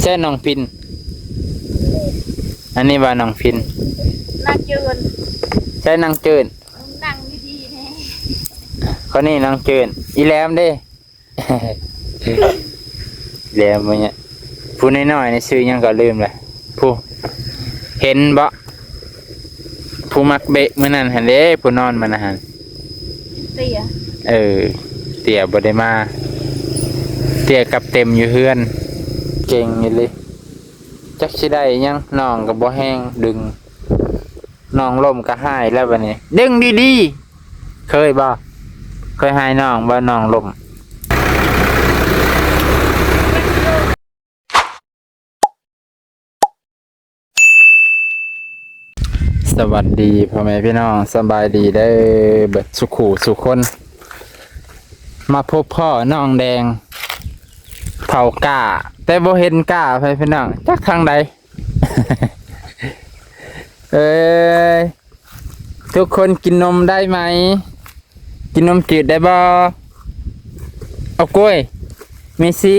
ໃຈນ້ອງພິນ ອັນນີ້ວ່ານ້ອງພິນ ນາງເຈີນ ໃຈນາງເຈີນ ນັ່ງດີໆແດ່ ຄົນນີ້ນາງເຈີນ ອີແຫຼມເດ້ ແຫຼມບໍ່ເນຍ ຜູ້ນ້ອຍໆນີ້ຊື່ຫຍັງກໍລືມລະ ຜູ້ ເຫັນບໍ່ ຜູ້ມັກເບະມື້ນັ້ນຫັ້ນເດ້ ຜູ້ນອນມານະຫັ້ນ ເຕ້ຍ ເອີ ເຕ້ຍບໍ່ໄດ້ມາ ເຕ້ຍກັບເຕັມຢູ່ເຮືອນ ເກັ່ງອີ່ຫຼີ ຈັກຊິໄດ້ຫຍັງ ນ້ອງກໍບໍ່ແຮງດຶງ ນ້ອງລົ້ມກໍຫາຍແລ້ວບັດນີ້ ດຶງດີໆ ເຄີຍບໍ່ ເຄີຍຫາຍນ້ອງບໍ່ ນ້ອງລົ້ມ? ສະຫວັດດີພໍ່ແມ່ພີ່ນ້ອງ ສະບາຍດີເດີ ເບິດສູ່ຄູ່ສູ່ຄົນ ມາພົບພໍ້ນ້ອງແດງ ເຜົາກ້າ ແຕ່ບໍ່ເຫັນກ້າ ພໍ່ແມ່ພີ່ນ້ອງ ຈັກທາງໃດ ເອີຍ ທຸກຄົນກິນນົມໄດ້ໄໝ? ກິນນົມຈືດໄດ້ບໍ່? ເອົາກ້ວຍ ເມຊີ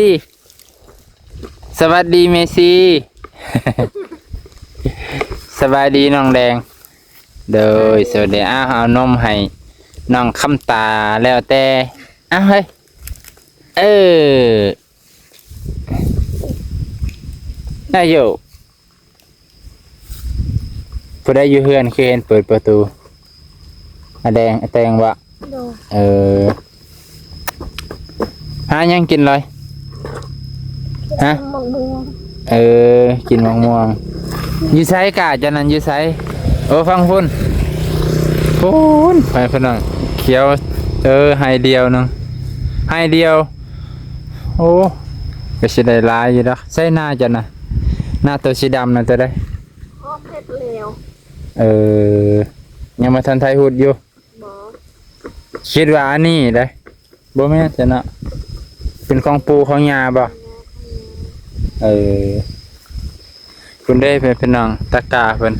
ສະຫວັດດີເມຊີ ສະບາຍດີນ້ອງແດງ ໂດຍ ສະຫວັດດີ ອ້າວ ເອົານົມໃຫ້ນ້ອງຄຳຕາ ແລ້ວແຕ່ ອ້າວ ເຮີ້ຍ ເອີ ໄດ້ຢູ່. ຜູ້ໃດຢູ່ເຮືອນຄືເຫັນເປີດປະຕູ? ອາແດງ ອາແຕງວະ? ໂດຍ ເອີ ຫາຫຍັງກິນລອຍ? ຮະ? ກິນໝາກມ່ວງ ເອີ ກິນໝາກມ່ວງ ຢູ່ໃສກະ? ເຈົ້ານັ້ນຢູ່ໃສ? ໂອ້ ຝັ່ງພຸ້ນ ພຸ້ນ ໄປພຸ້ນນະ ຂຽວ ເອີ ໄຮ່ດຽວໜຶ່ງ ໄຮ່ດຽວ ໂອ້ ກໍຊິໄດ້ຫຼາຍຢູ່ດອກ ໃສ່ນາເຈົ້ານະ ນາໂຕສີດຳນະ ໂຕໃດ? ເຮັດແລ້ວ ເອີ ຍັງບໍ່ທັນໄຖຫຸດຢູ່ ບໍ່ ຄິດວ່າອັນນີ້ເດ້ ບໍ່ແມ່ນຊັ້ນເນາະ ເປັນຂອງປູ່ຂອງຍ່າບໍ່? ເອີ ພຸ້ນເດ້ ເປັນ ເປັນໜອງຕາກາເພິ່ນ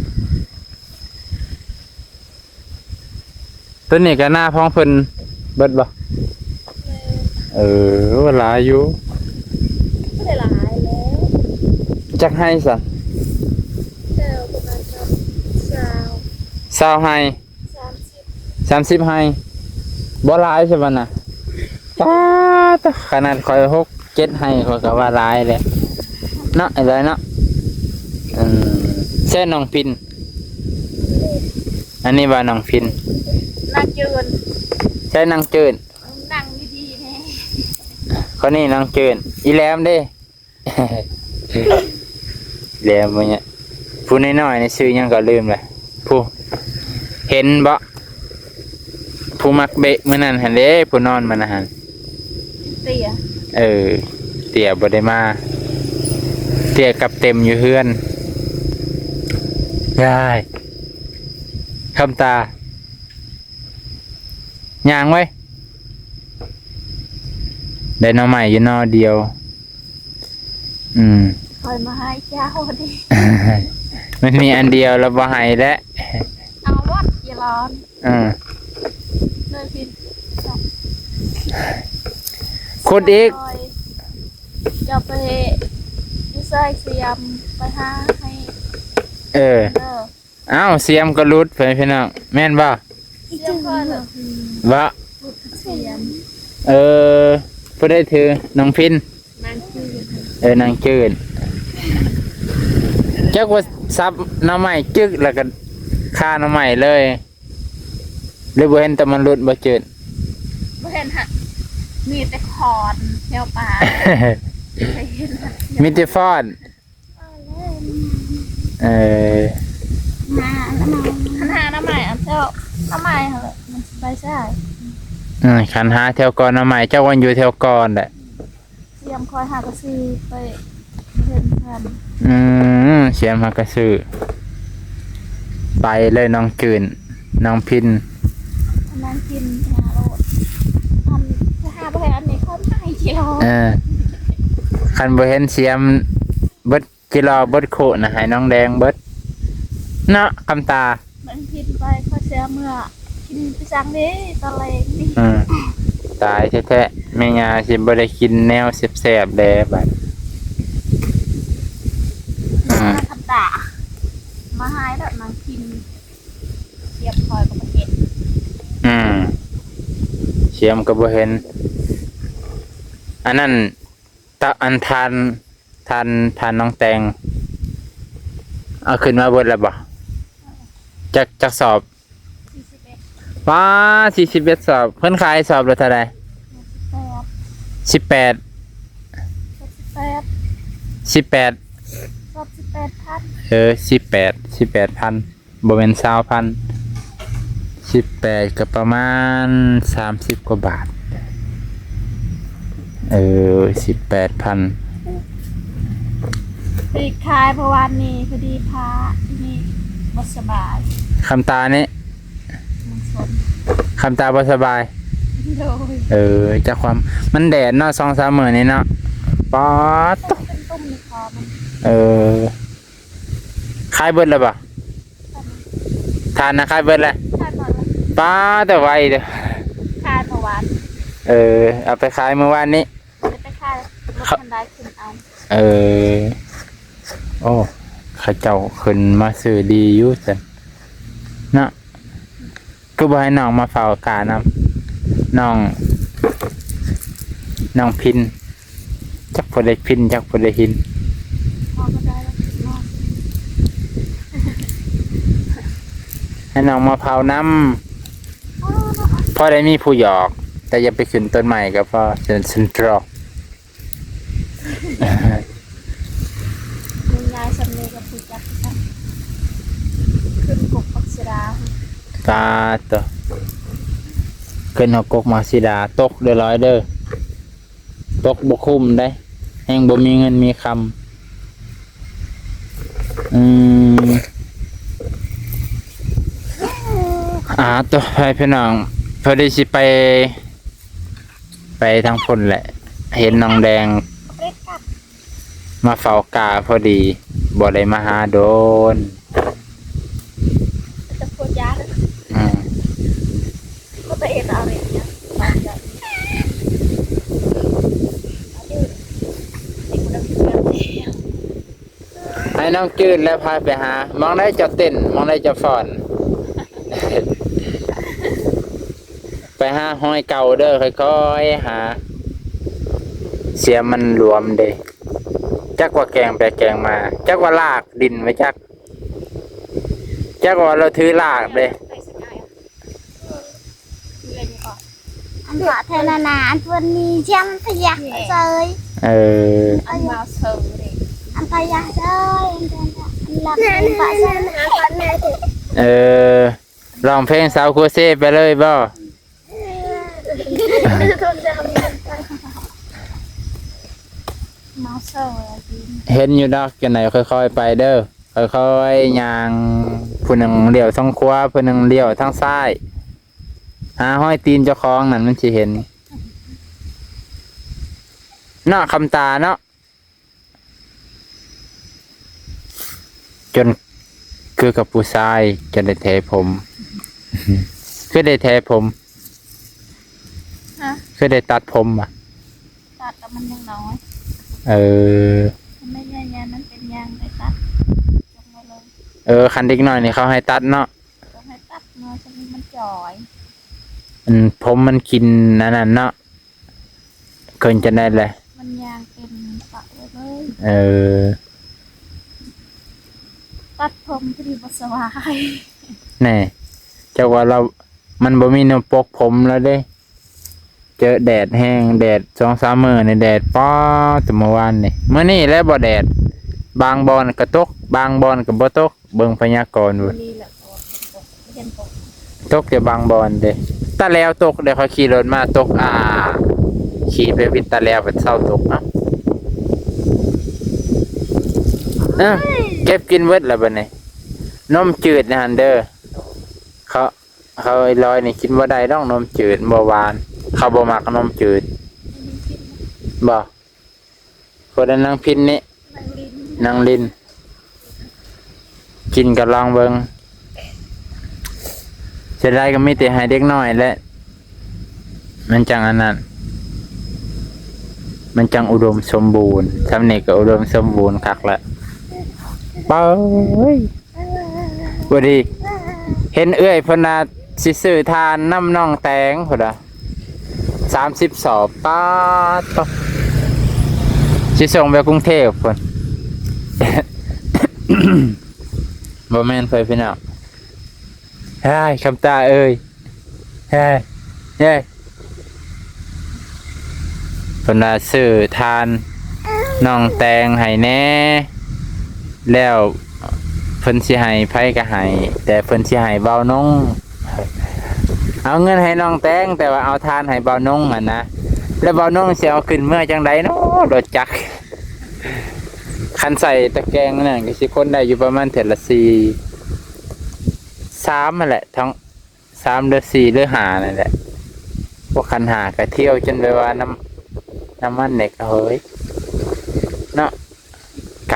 ຕົວນີ້ກໍນາຂອງເພິ່ນເບິດບໍ່? ເອີ ຫຼາຍຢູ່ ບໍ່ໄດ້ຫຼາຍແລ້ວ ຈັກໄຮ່ຊະ? ແລ້ວປະມານຊາວ ຊາວໄຮ່ ສາມສິບ ສາມສິບໄຮ່ ບໍ່ຫຼາຍຊະບັດນະ ປາດໂທ້ ຂະໜາດຂ້ອຍຫົກເຈັດໄຮ່ ຂ້ອຍກໍວ່າຫຼາຍແລ້ວເນາະ ໄອ້ຫຼາຍເນາະ ອືມ ໃຊ້ນ້ອງພິນ ອັນນີ້ວ່ານ້ອງພິນ ນາງເຈີນ ໃຊ້ນາງເຈີນ ນັ່ງດີໆແດ່ ຄົນນີ້ນາງເຈີນ ອີແຫຼມເດ້ ແຫຼມບໍ່ເນຍ ຜູ້ນ້ອຍໆນີ້ຊື່ຫຍັງກໍລືມລະ ຜູ້ ເຫັນບໍ່ ຜູ້ມັກເບະມື້ນັ້ນຫັ້ນເດ້ ຜູ້ນອນມານະຫັ້ນ ເຕ້ຍ ເອີ ເຕ້ຍບໍ່ໄດ້ມາ ເຕ້ຍກັບເຕັມຢູ່ເຮືອນ ຍາຍ ຄຳຕາ ຍ່າງໄວ້ ໄດ້ໜໍ່ໄມ້ຢູ່ໜໍ່ດຽວ ອືມ ຂ້ອຍມາໃຫ້ເຈົ້າເດ້ ມັນມີອັນດຽວແລ້ວບໍ່ໃຫ້ແລ້ວ ເອົາໝົດ ຢ່າລອນ ເອີ ເລີຍຜິດ ຂຸດອີກ ເຈົ້າໄປຢູ່ໃສ ສຽມໄປຫາໃຫ້ ເອີ ເອີ. ອ້າວ ສຽມກໍຫຼຸດ ພໍ່ແມ່ພີ່ນ້ອງ ແມ່ນບໍ່? ສຽມກໍຫຼຸດ ບໍ່? ສຽມ ເອີ ຜູ້ໃດຖື? ນ້ອງພິນ ນາງຈືນ ເອີ ນາງຈືນ ຈັກວ່າສັບໜໍ່ໄມ້ຈຶກ ແລ້ວກໍຄາໜໍ່ໄມ້ເລີຍ ຫຼືບໍ່ເຫັນແຕ່ມັນຫຼຸດບໍ່? ຈືນ ບໍ່ເຫັນຫະ ມີແຕ່ຂອນແຖວປ່າ ມີແຕ່ຟອນ ເອີ ຫາໜໍ່ໄມ້ ຄັນຫາໜໍ່ໄມ້ອັນແຖວໜໍ່ໄມ້ຫັ້ນແຫຼະ ມັນຊິໄປໃສ? ເອີ ຄັນຫາແຖວກ່ອນໜໍ່ໄມ້ ເຈົ້າວ່າຢູ່ແຖວກ່ອນແຫຼະ ສຽມຂ້ອຍຫາກະຊື້ໄປເຫັນກັນ ອືມ ສຽມຫາກະຊື້ ໄປເລີຍ ນ້ອງຈືນ ນ້ອງພິນ ນ້ອງພິນຫາໂລດ ອັນ ຖ້າຫາບໍ່ເຫັນອັນນີ້ ຄົນຫາຍເຈີ ເອີ ຄັນບໍ່ເຫັນສຽມເບິດ ຈິລໍເບິດໂຄນະ ໃຫ້ນ້ອງແດງເບິດເນາະ ຄຳຕາ ມັນຜິດໄປ ຂ້ອຍຊິເອົາເມືອກິນໄປສັງເດ້ຕອນແລງນີ້ ອືມ ຕາຍແທ້ໆ ແມ່ຍ່າຊິບໍ່ໄດ້ກິນແນວແຊບໆແດ່ບາດ ມາຫາຍແລ້ວນາງພິມ ສຽມຂ້ອຍກໍບໍ່ເຫັນ. ອືມ ສຽມກໍບໍ່ເຫັນ. ອັນນັ້ນ ຕາ ອັນທ່ານ ທ່ານ ທ່ານນ້ອງແຕງ ເອົາຂຶ້ນມາເບິດແລ້ວບໍ່? ຈັກ ຈັກສອບ? ສີ່ສິບເອັດ. ວ້າ ສີ່ສິບເອັດສອບ. ເພິ່ນຂາຍສອບລະເທົ່າໃດ? ສິບແປດ. ສິບແປດ. ສິບແປດ. ສອບສິບແປດພັນ. ເອີ ສິບແປດ ສິບແປດພັນ. ບໍ່ແມ່ນຊາວພັນ. ສິບແປດ ກໍປະມານສາມສິບກວ່າບາດ. ເອີ ສິບແປດພັນ. ໄປຂາຍເມື່ອວານນີ້ ພໍດີພານີ້ບໍ່ສະບາຍ. ຄຳຕານີ້? ເມືອງຊົນ. ຄຳຕາບໍ່ສະບາຍ? ໂດຍ. ເອີ ຈັກຄວາມ ມັນແດດເນາະ ສອງສາມມື້ນີ້ເນາະ. ປາດໂທ້. ເປັນຕຸ່ມໃນຄໍມັນ. ເອີ. ຂາຍເບິດແລ້ວບໍ່? ທ່ານນະຂາຍເບິດແລ້ວ? ຂາຍເບິດແລ້ວ. ປາດ ແຕ່ໄວເດີ້. ຂາຍເມື່ອວານ. ເອີ ເອົາໄປຂາຍມື້ວານນີ້? ບໍ່ໄດ້ໄປຂາຍ ລົດຄັນໃດຂຶ້ນເອົາ. ເອີ ໂອ້ ເຂົາເຈົ້າຂຶ້ນມາຊື້ດີຢູ່ຊັ້ນເນາະ. ຄືບໍ່ໃຫ້ນ້ອງມາເຝົ້າການຳ ນ້ອງ ນ້ອງພິນ ຈັກຜູ້ໃດພິນ ຈັກຜູ້ໃດຫິນ. ໃຫ້ນ້ອງມາເຝົ້ານຳ ພໍໄດ້ມີຜູ້ຫຍອກ ແຕ່ຢ່າໄປຂຶ້ນຕົ້ນໄມ້ກໍພໍ ເຊີນ ເຊີນຕຣອກ. ມັນຍາຍສ່ຳນີ້ກໍຜູ້ຈັກຄືກັນ ຂຶ້ນກົກບັກສະດາ. ປາດໂທ້ ຂຶ້ນຮອດກົກໝາກສີດາ ຕົກເດີ້ຫຼອຍເດີ້ ຕົກບໍ່ຄຸ້ມເດ້ ແຮ່ງບໍ່ມີເງິນມີຄຳ. ອືມ ອ່າ ໂຕ ໄປພີ່ນ້ອງ ພໍດີຊິໄປ ໄປທາງພຸ້ນແຫຼະ ເຫັນນ້ອງແດງມາເຝົ້າກາພໍດີ ບໍ່ໄດ້ມາຫາດົນ. ແຕ່ໂພດຢາເດີ ອືມ ກໍໄປເຮັດເອົາເລີຍ ໃຫ້ນ້ອງຈືນແລ້ວພາໄປຫາ ໝ່ອງໃດເຈົ້າເຕັ້ນ ໝ່ອງໃດເຈົ້າຟ້ອນ ໄປຫາຮອຍເກົ່າເດີ້ ຄ່ອຍໆຫາ ສຽມມັນຫຼວມເດ້ ຈັກວ່າແກ່ງໄປແກ່ງມາ ຈັກວ່າລາກດິນໄປຈັກ ຈັກວ່າລາວຖືລາກເດ້. ອັນວ່າເທື່ອນານາ ອັນເພິ່ນມີຈຳພະຍັກເຊີຍ ເອີ ອັນມາວເຊີຍເດ້ ອັນພະຍັກເຊີຍ ອັນເພິ່ນອັນລັບເປັນປະເຊີຍ ເອີ ຮ້ອງເພງສາວໂຄເຊໄປເລີຍບໍ່? ມາເຊົາແລ້ວຕິ ເຫັນຢູ່ດອກ ຈັ່ງໃດຄ່ອຍໆໄປເດີ້ ຄ່ອຍໆຍ່າງ ຜູ້ໜຶ່ງລ້ຽວທາງຂວາ ຜູ້ໜຶ່ງລ້ຽວທາງຊ້າຍ ຫາຮອຍຕີນເຈົ້າຂອງນັ້ນມັນຊິເຫັນ ເນາະ ຄຳຕາເນາະ. ຈົນຄືກັບຜູ້ຊາຍ ຈົນໄດ້ແຖຜົມ ຄືໄດ້ແຖຜົມ ຮະ ຄືໄດ້ຕັດຜົມຫວາ? ຕັດແລ້ວມັນຍັງນ້ອຍ ເອີ ມັນໄດ້ໃຫຍ່ໆ ມັນເປັນຍາງໄດ້ຕັດ ເອີ ຄັນເດັກນ້ອຍນີ້ເຂົາໃຫ້ຕັດເນາະ ຕ້ອງໃຫ້ຕັດເນາະ ຈັ່ງມັນຈ່ອຍ ອັນຜົມມັນກິນອັນນັ້ນເນາະ. ເອີ້ນຈັ່ງໃດແຫຼະ ມັນຍ່າງເປັນປະເລີຍ ເອີ ຕັດຜົມພໍດີບໍ່ສະບາຍ ແນ່ ຈັກວ່າລາວ ມັນບໍ່ມີແນວປົກຜົມລາວເດ້ ເຈີແດດແຮງ ແດດສອງສາມມື້ນີ້ແດດ ປາດ ແຕ່ມື້ວານນີ້ ມື້ນີ້ແຫຼະບໍ່ແດດ ບາງບ່ອນກໍຕົກ ບາງບ່ອນກໍບໍ່ຕົກ ເບິ່ງພະຍາກອນພຸ້ນ ມື້ນີ້ແຫຼະ ເຫັນຕົກ ຕົກແຕ່ບາງບ່ອນເດ້ ຕາແລວຕົກເດ້ ຂ້ອຍຂີ່ລົດມາຕົກ ອ່າ ຂີ່ໄປວິດຕາແລວ ບັດເຊົ້າຕົກເນາະ ເອີ ເກັບກິນເບິດແລ້ວບັດນີ້ ນົມຈືດຫັ້ນເດີ ເຂົາ ເຂົາ ໄອ້ລອຍນີ້ກິນບໍ່ໄດ້ດອກ ນົມຈືດ ບໍ່ຫວານ ເຂົາບໍ່ມັກນົມຈືດ ບໍ່ ຜູ້ໃດນາງພິນນີ້ ນາງລິນ ກິນກໍລອງເບິ່ງ ເສຍດາຍກໍມີແຕ່ໃຫ້ເດັກນ້ອຍແຫຼະ ມັນຈັ່ງອັນນັ້ນ ມັນຈັ່ງອຸດົມສົມບູນ ຊ່ຳນີ້ກໍອຸດົມສົມບູນຄັກແລ້ວ ເປ້ຍ ພໍດີເຫັນເອື້ອຍເພິ່ນວ່າຊິຊື້ຖ່ານນຳນ້ອງແຕງພຸ້ນນະ ສາມສິບສອບ ປາດໂທ້ ຊິສົ່ງໄປກຸງເທບພຸ້ນ. ບໍ່ແມ່ນເພິ່ນພີ່ນ້ອງ ອ້າຍ ຄຳຕາເອີຍ ເຮີ້ຍ ເຮີ້ຍ ເພິ່ນວ່າຊື້ຖ່ານນ້ອງແຕງໃຫ້ແດ່ ແລ້ວເພິ່ນຊິໃຫ້ໃຜກໍໃຫ້ ແຕ່ເພິ່ນຊິໃຫ້ບ່າວນົງ ເອົາເງິນໃຫ້ນ້ອງແຕງ ແຕ່ວ່າເອົາຖ່ານໃຫ້ບ່າວນົງຫັ້ນນະ ແລ້ວບ່າວນົງຊິເອົາຂຶ້ນເມືອຈັ່ງໃດເນາະ ລົດຈັກ ຄັນໃສ່ຕະແກງນັ້ນກໍຊິຂົນໄດ້ຢູ່ປະມານເທື່ອລະສີ່ ສາມຫັ້ນແຫຼະ ທັງ ສາມ ຫຼື ສີ່ ຫຼື ຫ້າ ນັ້ນແຫຼະ ພວກຄັນຫ້າກໍທ່ຽວຈົນແບບວ່ານ້ຳ ນ້ຳມັນນີ້ກໍເຮີ້ຍເນາະ ໄກ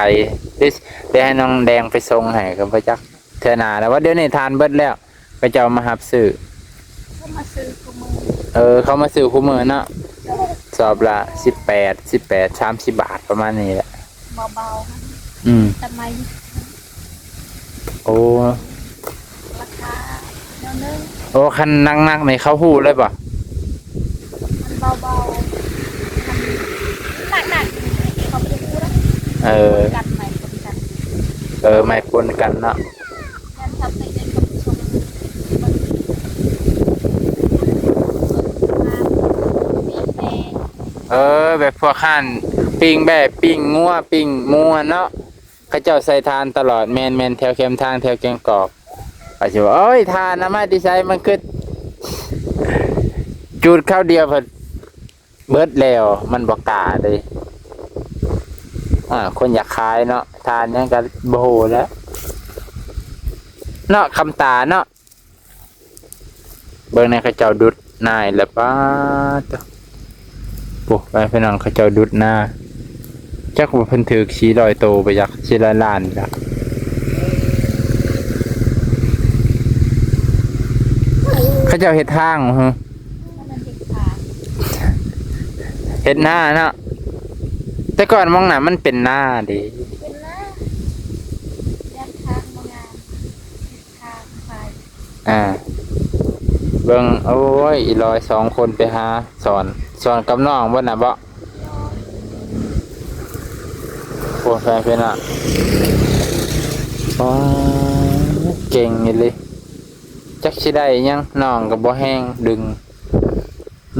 ເດ ໄດ້ໃຫ້ນ້ອງແດງໄປສົ່ງໃຫ້ກໍບໍ່ຈັກ ເທື່ອໜ້າແລ້ວວ່າ ດຽວນີ້ຖ່ານເບິດແລ້ວ ເຂົາເຈົ້າມາຮັບຊື້ ເຂົາມາຊື້ຄູ່ມື້ ເອີ ເຂົາມາຊື້ຄູ່ມື້ເນາະ ສອບລະສິບແປດ ສິບແປດ ສາມສິບບາດ ປະມານນີ້ແຫຼະ ເບົາໆ ອືມ ແຕ່ໃໝ່ ໂອ້ ລາຄາແນວໜຶ່ງ ໂອ້ ຄັນໜັກໆນີ້ເຂົາຮູ້ເລີຍບໍ່? ມັນເບົາໆ ມັນໜັກໆ ເຂົາບໍ່ໄດ້ຮູ້ດອກ ເອີ ກັນໃໝ່ປົນກັນ ເອີ ໃໝ່ປົນກັນເນາະ ແມ່ນ ເຂົາໄປເຮັດກັບຊົງ ເອີ ແບບພວກຮ້ານປີ້ງແບ້ ປີ້ງງົວ ປີ້ງໝູຫັ້ນເນາະ ເຂົາເຈົ້າໃສ່ຖ່ານຕະຫຼອດ ແມ່ນໆ ແຖວແຄມທາງ ແຖວແກ້ງກອກ ເຂົາຊິວ່າ ໂອ້ຍ ຖ່ານເອົາມາແຕ່ໃສ ມັນຄືຈູດຄາວດຽວພັດເບິດແລ້ວ ມັນບໍ່ກ້າເດ້ ອາ ຄົນຢາກຂາຍເນາະ ຖ່ານຫຍັງກໍບໍ່ຮູ້ແລ້ວເນາະ ຄຳຕາເນາະ. ເບິ່ງແດ່ ເຂົາເຈົ້າດຸດນາແລ້ວ ປາດໂທ້ ໂອ້ ໄປພີ່ນ້ອງ ເຂົາເຈົ້າດຸດນາ ຈັກວ່າເພິ່ນຖືກສີ່ຮ້ອຍໂຕໄປຈັກ ສີ່ຮ້ອຍລ້ານຈັກ ເຂົາເຈົ້າເຮັດທາງຫື ເຮັດນາເນາະ ແຕ່ກ່ອນໝ່ອງນັ້ນມັນເປັນນາເດ້ ເປັນນາ ແຕ່ທາງບໍ່ງາມ ທາງໄປ ອ່າ ເບິ່ງ ໂອ້ຍ ອີຫຼອຍສອງຄົນໄປຫາສອນ ສອນກັບນ້ອງເບິດນະເບາະ ໂອ້ ແຟນເພິ່ນນະ ອໍ ເກັ່ງອີ່ຫຼີ ຈັກຊິໄດ້ຫຍັງ ນ້ອງກໍບໍ່ແຮງດຶງ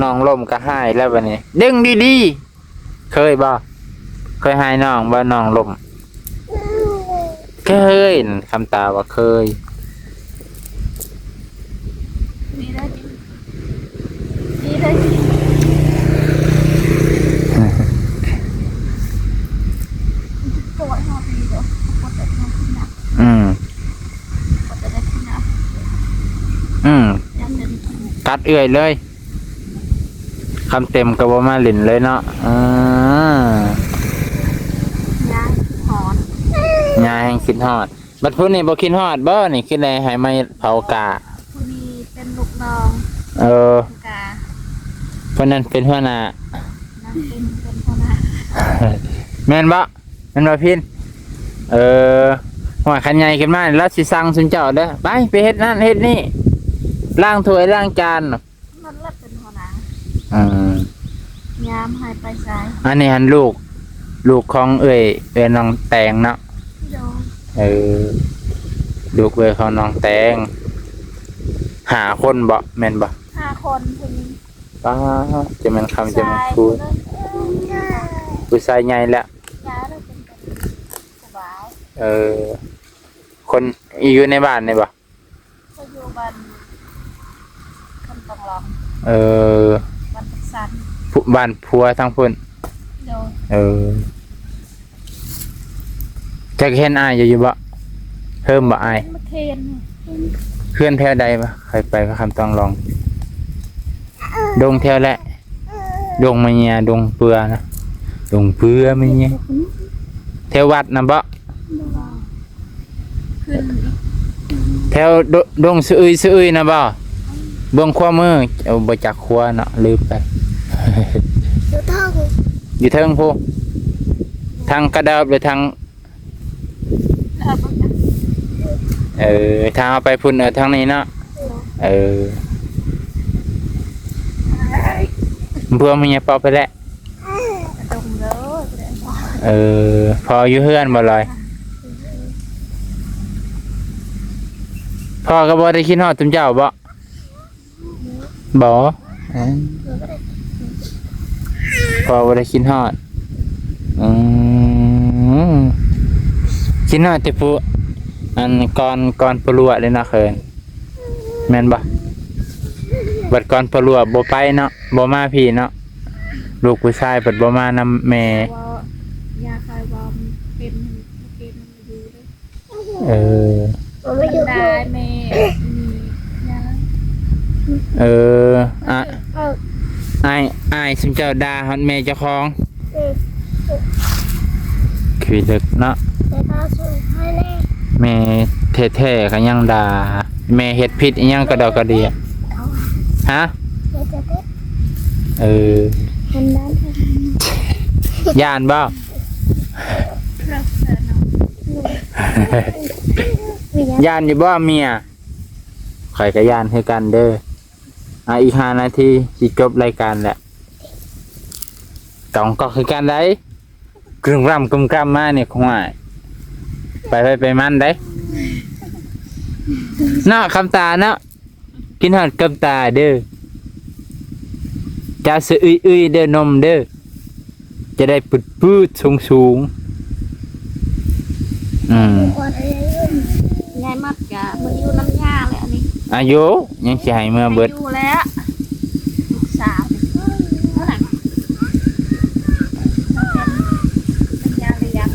ນ້ອງລົ້ມກໍຮ້າຍແລ້ວບັດນີ້ ດຶງດີໆ ເຄີຍບໍ່? ເຄີຍຮ້າຍນ້ອງບໍ່? ນ້ອງລົ້ມ ເຄີຍ ຄຳຕາວ່າເຄີຍ ນີ້ເດີ ນີ້ເດີ ໂກດຮອດນີ້ເດີ ໂກດແຕ່ເຮົາຂຶ້ນນະ ອືມ ໂກດແຕ່ໄດ້ຂຶ້ນນະ ອືມ ຢາກຈະໄດ້ກິນ ກັດເອື້ອຍເລີຍ. ຄຳເຕັມກໍບໍ່ມາຫຼິ້ນເລີຍເນາະ ເອີ ຍາຍຄິດຮອດ ຍາຍແຮ່ງຄິດຮອດ ບັດຜູ້ນີ້ບໍ່ຄິດຮອດບໍ່ນີ້ ຄືໄດ້ໃຫ້ມາເຜົາກາ ຜູ້ນີ້ເປັນລູກນ້ອງ ເອີ ກາ ຜູ້ນັ້ນເປັນຫົວໜ້າ ນາງເປັນ ເປັນຫົວໜ້າ ແມ່ນບໍ່? ແມ່ນບໍ່ພິນ? ເອີ ໂອ້ຍ ຄັນໃຫຍ່ຂຶ້ນມາລາວຊິສັ່ງຊຸມເຈົ້າເດີ ໄປ ໄປເຮັດນັ້ນເຮັດນີ້ ລ້າງຖ້ວຍລ້າງຈານ ມັນລະເປັນຫົວໜ້າ ອືມ ຍາມໃຫ້ໄປໃສ ອັນນີ້ຫັ້ນລູກ ລູກຂອງເອື້ອຍ ເອື້ອຍນ້ອງແຕງເນາະ ໂດຍ ເອີ ລູກເອື້ອຍຂອງນ້ອງແຕງ ຫ້າຄົນເບາະ ແມ່ນບໍ່? ຫ້າຄົນ ຜູ້ຍິງ ປ້າ ຈະແມ່ນຄຳຈະແມ່ນຄູ ຜູ້ຊາຍໃຫຍ່ແລ້ວ ເອີ ຄົນຢູ່ໃນບ້ານນີ້ບໍ່? ເຂົາຢູ່ບ້ານຄຳຕອງຫຼອງ ເອີ ບ້ານຈັກສັນ ຜູ້ ບ້ານຜົວທາງພຸ້ນ ໂດຍ ເອີ ຈັກເຫັນອ້າຍຢູ່ ຢູ່ບໍ່? ເຮີມບໍ່ອ້າຍ? ເຮືອນແຖວໃດວະ? ຂ້ອຍໄປຄຳຕອງຫຼອງ ດົງແຖວແຫຼະ ດົງມະເຍຍ ດົງເປືອນະ ດົງເປືອມະເຍຍ ແຖວວັດນະບໍ່? ຂຶ້ນອີກ ແຖວດົ ດົງສະອຶຍສະອຶຍນະບໍ່? ເບື້ອງຂວາມື ໂອ້ ບໍ່ຈັກຂວາເນາະ ລືມໄປ ຢູ່ເທິງ ຢູ່ເທິງພຸ້ນ ທາງກະດອບ ຫຼື ທາງ ເອີ ບໍ່ຈັກ ເອີ ທາງເຮົາໄປພຸ້ນ ເອີ ທາງນີ້ເນາະ. ເອີ ເພື່ອມີຫຍັງເປົ່າໄປແຫຼະ. ເອີ ພໍ່ຢູ່ເຮືອນບໍ່ລອຍ? ພໍ່ກໍບໍ່ໄດ້ຄິດຮອດຈຸມເຈົ້າບໍ່? ບໍ່. ເອີ ພໍ່ບໍ່ໄດ້ຄິດຮອດ. ອືມ ຄິດຮອດແຕ່ຜູ້ ອັນ ກ່ອນ ກ່ອນພໍ່ຫຼວງເດ້ເນາະ ເຂີນ ແມ່ນບໍ່? ບັດກ່ອນພໍ່ຫຼວງບໍ່ໄປເນາະ ບໍ່ມາພີ້ເນາະ ລູກຜູ້ຊາຍເພິ່ນບໍ່ມານຳແມ່. ເວົ້າ ຢາກໃຫ້ເວົ້າເປັນ ເປັນຢູ່ເດີ. ເອີ ບັນດາແມ່ ເອີ ອາ ເອີ ອ້າຍ ອ້າຍຊຸມເຈົ້າດ່າຮອດແມ່ເຈົ້າຂອງ. ເອີ ຂີ້ເລິກເນາະ ແມ່ແທ້ໆກໍຍັງດ່າ ແມ່ເຮັດຜິດອີ່ຫຍັງກະດອກກະເດຍ. ຮະ? ເອີ ຢ້ານບໍ່? ຢ້ານຢູ່ບໍ່ເມຍ? ຂ້ອຍກໍຢ້ານຄືກັນເດີ. ອ່າ ອີກຫ້ານາທີຊິຈົບລາຍການແລ້ວ. ກອງກໍຄືກັນໄດ໋ ກຶມກຳ ກຶມກຳມານີ້ ຂອງອ້າຍ ໄປໃຜໄປມັນໄດ໋ເນາະ ຄຳຕາເນາະ. ກິນຮອດກຳຕາເດີ ຈາສະອຶຍໆເດີນົມເດີ ຈະໄດ້ປືດໆສູງໆ. ອືມ ຍາຍມັດກະມາຢູ່ນຳຍ່າແຫຼະອັນນີ້. ອາຍຸຍັງຊິໃຫ້ເມືອເບິດ ຢູ່ແລ້ວ ລູກສາວນີ້ ເທົ່ານັ້ນ ມັນເປັນ ເປັນຍາລຽງ.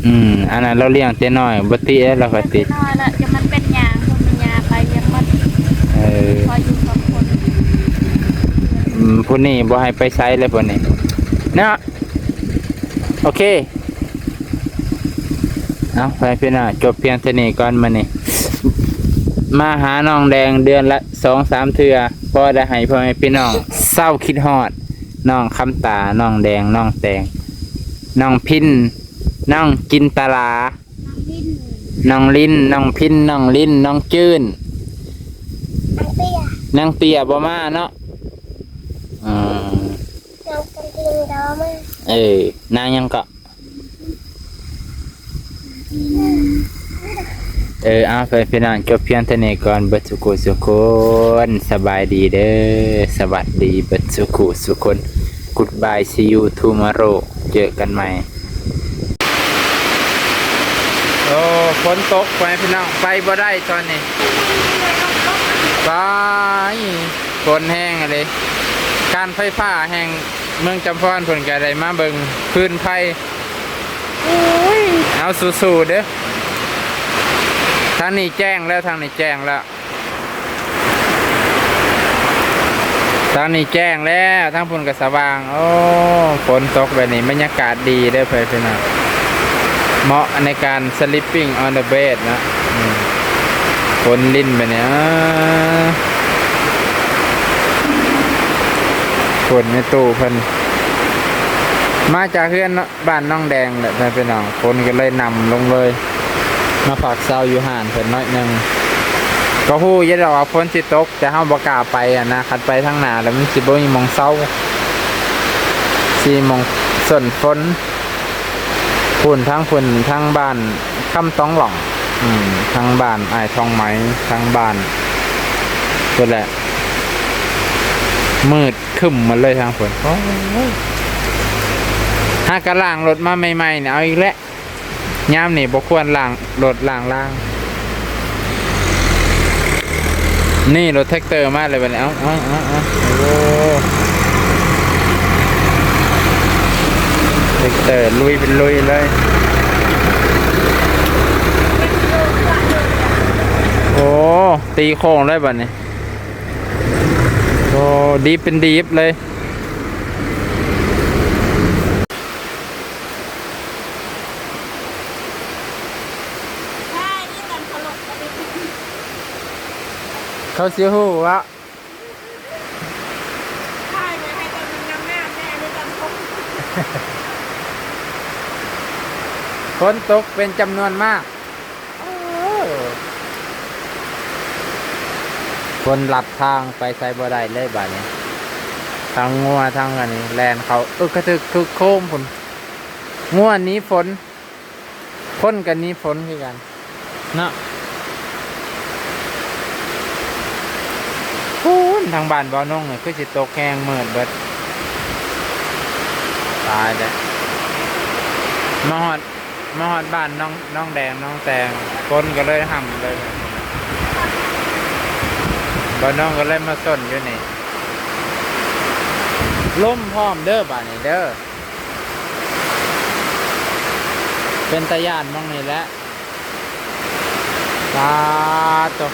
ອືມ ອັນນັ້ນລາວລ້ຽງແຕ່ນ້ອຍ ບໍ່ຕິແລ້ວ ລາວກໍຕິດ. ນ້ອຍລະ ຈະມັນເປັນຍາ ເພິ່ນເປັນຍາໄປລ້ຽງໝົດ. ເອີ ພໍຢູ່ກັບຄົນ ອືມ ຜູ້ນີ້ບໍ່ໃຫ້ໄປໃສເລີຍຜູ້ນີ້ເນາະ. ໂອເຄ ເອົາ ໄປພີ່ນ້ອງ ຈົບພຽງເທົ່ານີ້ກ່ອນມື້ນີ້. ມາຫານ້ອງແດງເດືອນລະສອງສາມເທື່ອ ພໍໄດ້ໃຫ້ພໍ່ແມ່ພີ່ນ້ອງເຊົາຄິດຮອດ ນ້ອງຄຳຕາ ນ້ອງແດງ ນ້ອງແຕງ ນ້ອງພິນ ນ້ອງຈິນຕະລາ ນ້ອງລິນ ນ້ອງພິນ ນ້ອງລິນ ນ້ອງຈືນ ນາງເຕ້ຍ ນາງເຕ້ຍບໍ່ມາເນາະ. ເອີ ນາງຫຍັງເກາະ? ເອີ ເອົາ ໄປພີ່ນ້ອງ ຈົບພຽງເທົ່ານີ້ກ່ອນ ເບິດສຸຂູສຸຄົນ ສະບາຍດີເດີ ສະຫວັດດີເບິດສຸຂູສຸຄົນ Goodbye, see you tomorrow ເຈີກັນໃໝ່. ໂອ້ ຝົນຕົກໄປພີ່ນ້ອງ ໄປບໍ່ໄດ້ຕອນນີ້ ໄປ ຝົນແຮງອີ່ຫຼີ. ການໄຟຟ້າແຫ່ງເມືອງຈຳພອນເພິ່ນກໍໄດ້ມາເບິ່ງຟືນໄຟ. ໂອ້ຍ ເອົາ ສູ້ໆເດີ ທາງນີ້ແຈ້ງແລ້ວ ທາງນີ້ແຈ້ງແລ້ວ ທາງນີ້ແຈ້ງແລ້ວ ທາງພຸ້ນກໍສະຫວ່າງ. ໂອ້ ຝົນຕົກແບບນີ້ ບັນຍາກາດດີເດີເພື່ອນພີ່ນ້ອງ ເໝາະໃນການ sleeping on the bed ເນາະ. ອືມ ຝົນລິນແບບນີ້ ເອີ ຝົນໃນຕູ້ເພິ່ນ ມາຈາກເຮືອນເນາະ ບ້ານນ້ອງແດງແຫຼະ ເພື່ອນພີ່ນ້ອງ ຝົນກໍເລີຍນຳລົງເລີຍ ມາພັກເຊົາຢູ່ຮ້ານເພິ່ນໜ້ອຍໜຶ່ງ. ກໍຮູ້ຢູ່ດອກວ່າຝົນຊິຕົກ ແຕ່ເຮົາບໍ່ກ້າໄປຫັ້ນນະ ຄັນໄປທາງໜ້າແລ້ວມັນຊິບໍ່ມີໝ່ອງເຊົາ ຊິມີໝ່ອງເຊິ່ນຝົນ. ພຸ້ນ ທາງພຸ້ນ ທາງບ້ານຄຳຕອງຫຼອງ ອືມ ທາງບ້ານອ້າຍທອງໄໝ ທາງບ້ານພຸ້ນແຫຼະ ມືດຄຶ້ມໝົດເລີຍທາງພຸ້ນ. ໂອ້ຍ ຫາກະລ້າງລົດມາໃໝ່ໆນີ້ ເອົາອີກແລ້ວ. ຍາມນີ້ບໍ່ຄວນລ້າງລົດລ້າງລາງ. ນີ້ລົດແທັກເຕີມາແລ້ວບັດນີ້ ເອົາ ເອົາ ເອົາ ເອົາ ໂອ້ ແທັກເຕີລຸຍເປັນລຸຍເລີຍ. ໂອ້ ຕີໂຄ້ງເລີຍບັດນີ້ ໂອ້ ດີບເປັນດີບເລີຍ. ເຂົາຊິຮູ້ວະ ຝົນຕົກເປັນຈຳນວນມາກ. ເອີ ຄົນລັດທາງໄປໃສບໍ່ໄດ້ເລີຍບາດນີ້ ທັງງົວທັງອັນນີ້ແລ່ນເຂົ້າ ເອີ ກະຖືກຄຶກໂຄມພຸ້ນ. ງົວໜີຝົນ ຄົນກະໜີຝົນຄືກັນເນາະ. ພຸ້ນ ທາງບ້ານບ່າວນົງນີ້ຄືຊິຕົກແຮງ ມືດເບິດ. ຕາຍແລ້ວ ມາຮອດ ມາຮອດບ້ານນ້ອງ ນ້ອງແດງ ນ້ອງແຕງ ຝົນກໍເລີຍຮ່ຳເລີຍ. ບ່າວນົງກໍເລີຍມາຊົນຢູ່ນີ້ ລົມພ້ອມເດີບາດນີ້ເດີ. ເປັນຕາຢ້ານໝ່ອງນີ້ແຫຼະ. ປາດໂທ້